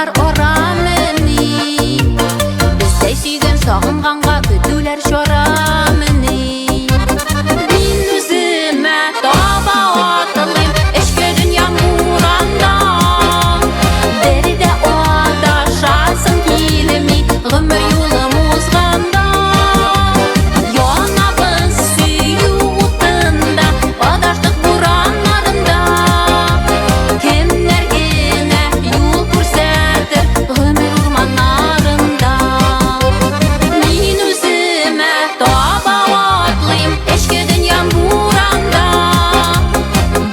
Юллар арамыни? Бездәй сөйгән, сагынганга көтүләр чарамыни? Мин үземә таба атлыйм, эчке дөньям буранда. Бер дә адашасым килми, гомер юлым узганда. Янабыз сөю утында, адаштык бураннарында. Кемнәр генә юл күрсәтер гомер урманнарында. Мин үземә таба атлыйм, эчке дөньям буранда.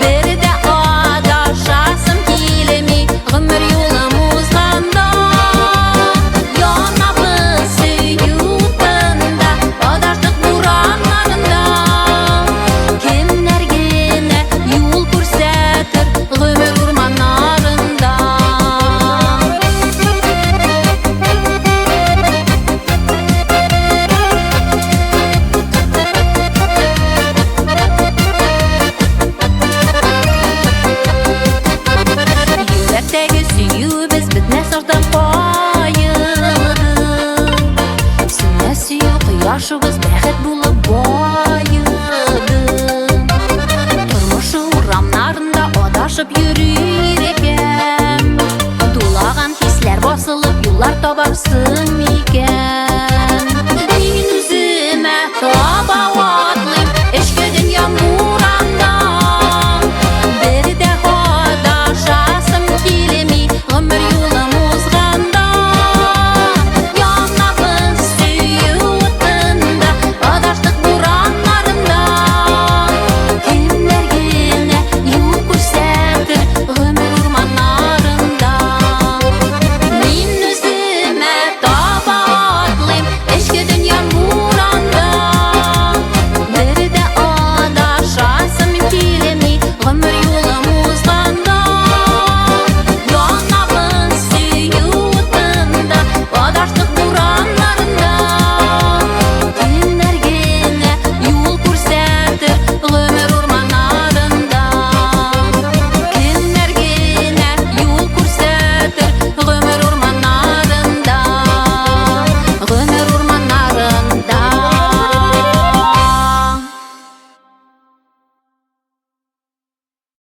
Бер дә адашасым килми, гомер юлым узганда. Янабыз сөю утында, адаштык бураннарында. Кемнәр генә юл күрсәтер гомер урманнарында. Йөрәктәге сөюебез бетмәс ардан каеды. Сүнмәс сөю кояшыбыз бәхет булып баеды. Тормыш урамнарында адашып йөри.